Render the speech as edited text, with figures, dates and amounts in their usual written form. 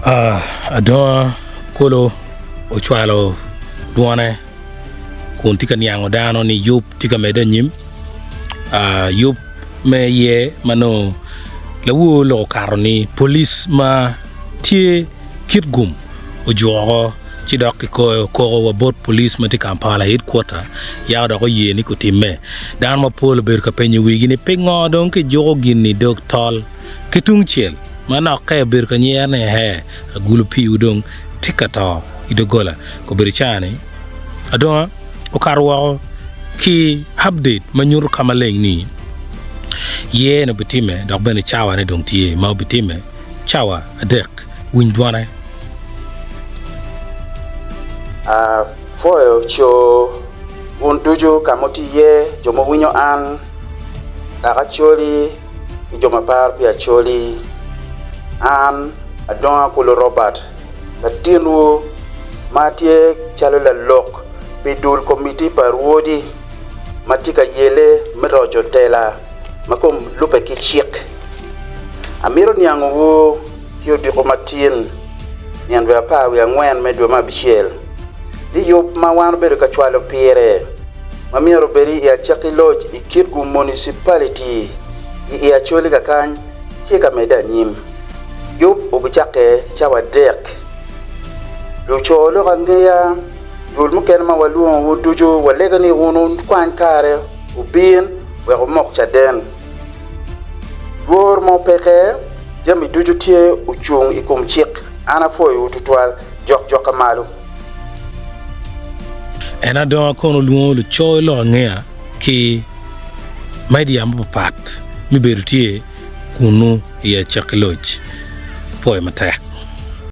Adonga kulu ocwalo dwone kun tye ka niango dano ni yub tye ka medde anyim, yub me iye ma nongo lawor lok okato ni police ma tye Kitgum ojuko ci dok kikoyo koko wa bot police ma tye Kampala headquarter yaka dok oye ni kutimme. Dano mapol obedo ka penyo wigi ni pingo dong kijuko gin-ni dog tol? Ki tungcel, manokke obedo ka nyero ni ehe, agulu piwu dong tye ka to i doggola. Kobedo ca-ni, adonga okato woko ki update ma nyuto ka maleng ni ye-ni obitimme dok bene cawane dong tye ma obitimme cawa adek. Winy dwone. Apwoyo co wun ducu ka ma wutye iye, jo ma wuwinyo an, dok Acholi ki jo ma paro pi Acholi. An Adonga Kulu Robert, latinwu ma atye calo lalok pi dul komiti pa rwodi ma tye ka yele me roco tela ma kom lubbe ki cik. Amito niangowu ki odiko matin, nyen dwe 14 me dwe me abicel, ni yub ma wan obedo ka cwalo pire ma myero obed i acakki loc i Kitgum Municipality i i Acholi kakany tye ka medde anyim. Yub obicakke cawa adek. Luco lok angeya, dul mukene ma walwongowu ducu walego ni wun wukwany kare wubin wek wumok caden. Lworo mo peke, jami ducu tye ocung i kom cik. An apwoyowu tutwal. Jok jokka malo. En adonga kono lwongo lucoyo lok angeya ki media mapapat me bedo tye kunu i acakki loc. Pwoyo matek.